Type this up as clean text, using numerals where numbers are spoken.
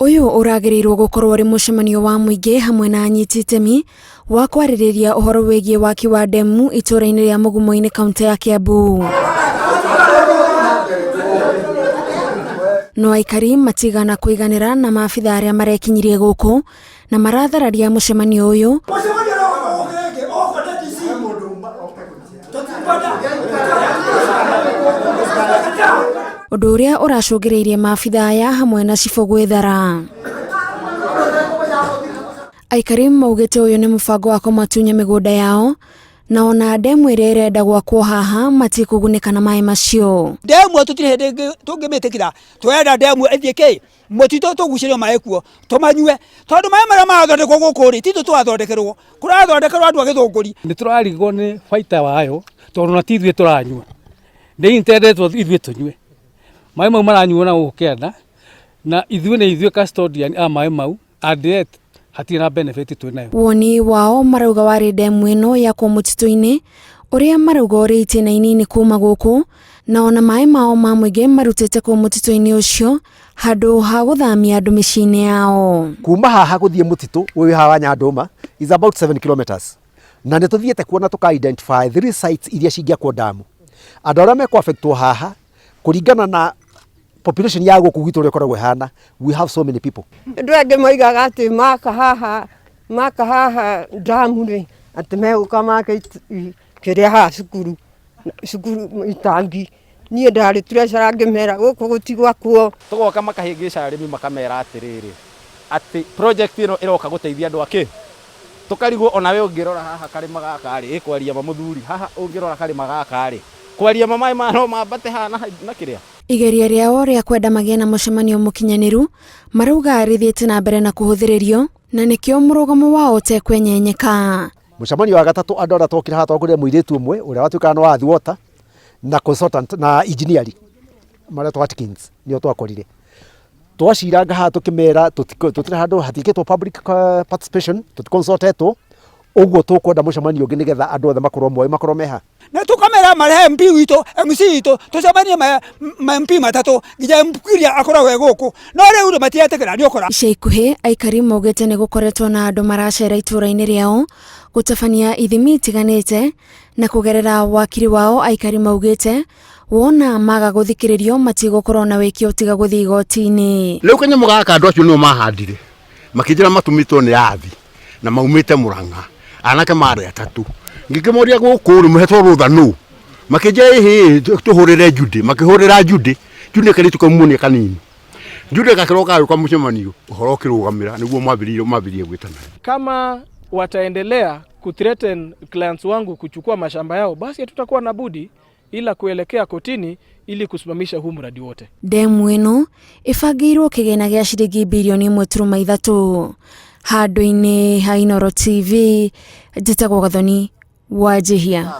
Ũyũ ũragĩrĩirwo gũkorwo ũrĩ mũcemanio wa mũingĩ hamwe na anyiti itemi wa kwarĩrĩria ũhoro wĩgiĩ waki wa ndemu itũũra-inĩ rĩa Mũgumo-inĩ kaunti ya Kiambu. No aikari matigana kũiganĩra na maabitha arĩa marekinyirie gũkũ na marathararia mũcemanio ũyũ. Ũndũ ũrĩa ũracũngĩrĩirie maabitha aya hamwe na cibũ gwĩthara. Aikari maugĩte ũyũ nĩ mũbango wa kũmatunya mĩgũnda yao na ona ndemu ĩrĩa ĩrenda gwakwo haha matikũgunĩka na maĩ macio. Ndemu ĩyo tũtirĩ hĩndĩ tũngĩmĩtĩkĩra, tũrenda ndemu ĩthiĩ kĩ mũtitũ tũgucĩrio maĩ kuo tũmanyue, tondũ maĩ marĩa marathondekwo gũkũ rĩ titũ tũrathondekerwo, kũrathondekerwo andũ a Gĩthũngũri. Nĩ tũrarigwo nĩ baita wayo tondũ na ti ithuĩ tũranyua, nĩ intendetwo ithuĩ tũnyue. Maĩ mau maranyuo na gũkũ kĩanda na ithuĩ nĩ ithuĩ custodian a maĩ mau and yet hatirĩ na benefit twĩ nayo. Woni wao marauga warĩ ndemu ĩno yakwo mũtitũ-inĩ ũrĩa marauga ũrĩ itĩna inini kuma gũkũ na ona maĩ mao ma mũingĩ marutĩte kũu mũtitũ-inĩ ũcio handũ ha gũthamia andũ mĩciĩ-inĩ yao. Kuma haha gũthiĩ mũtitũ ũyũ haha wa Nyandũma is about 7 kilometers na nĩ tũthiĩte kuona tũka identify three sites iria cingĩakwo ndamu. Andũ arĩa mekũ affectwo haha kũringana na population ya gũkũ gwitũ ũrĩa ĩkoragwo ĩhana, we have so many people. Andũ angĩ moigaga atĩ maka haha maka haha ndamu rĩ atĩ megũka make kĩrĩa haha cukuru cukuru itangi niĩ ndarĩ treasurer ngĩmera gũkũ gũtigwakwo. Tũgoka makahĩngĩca arĩmi makamera atĩrĩrĩ, atĩ project ĩno ĩroka gũteithia andũ a kĩ? Tũkarigwo onawe ũngĩrora haha karĩma gaka rĩ, ĩ kwaria ma mũthuri, haha ũngĩrora karĩma gaka rĩ, kwaria ma maĩ maya no mambate haha na kĩrĩa? Igeria rĩao rĩa kwenda magĩe na mũcemanio mũkinyanĩru marauga rĩthiĩte na mbere na kũhũthĩrĩrio na nĩkĩo mũrũgamo wao ũtekwenyenyeka. Mũcemanio wa gatatũ andũ arĩa twokire haha twakorire mũirĩtu ũmwe ũrĩa watuĩkaga nĩ wa Athi Water na consultant na engineering maretwo Atkins nĩo twakorire. Twaciranga haha tũkĩmera tũtirĩ handũ hatiĩkĩtwo public participation tũticonsultetwo ũguo tũkwenda mũcemanio ũngĩ nĩgetha andũ othe makorwo moĩ makorwo meha. Na tũkamera marehe MP witũ MC witũ tũcemanie ma MP matatũ nginya MP Kuria akoragwo e gũkũ no rĩu rĩ matiretĩkĩra nĩ ũkora. Ica ikuhĩ aikari maugĩte nĩ gũkoretwo na andũ maracera itũra-inĩ rĩao gũtabania ithimi itiganĩte na kũgerera wakiri wao aikari maugĩte wona maga gũthikĩrĩrio matigũkorwo na wĩki tiga gũthiĩ igoti-inĩ. Rĩu kanyamũ gaka andũ acio nĩo mahandire makĩnjĩra matũmĩtwo nĩ athi na maumĩte Mũrang'a anake marĩ atatũ ngĩkĩmoria gũkũ rĩ mũhetwo rũtha nũ makĩnjĩra ĩhĩ tũhũrĩre Judy makĩhũrĩra Judy Judy kairĩtu kamuonia kanini Judy gakĩroka gagĩũka mũcemanio ũhoro ũkĩrũgamĩra nĩguo mwambĩrĩirie mwambĩrĩrie gwĩtana. Kama wataendelea kuthreaten clients wangu kuchukua mashamba yao, basi hatutakuwa na budi ila kuelekea kotini ili kusimamisha huu mradi wote. Ndemu ĩno ĩbangĩirwo kĩgĩna gĩa ciringi birioni 1.3 handũ-inĩ ha Inooro TV njĩtagwo Gathoni Wanjihia.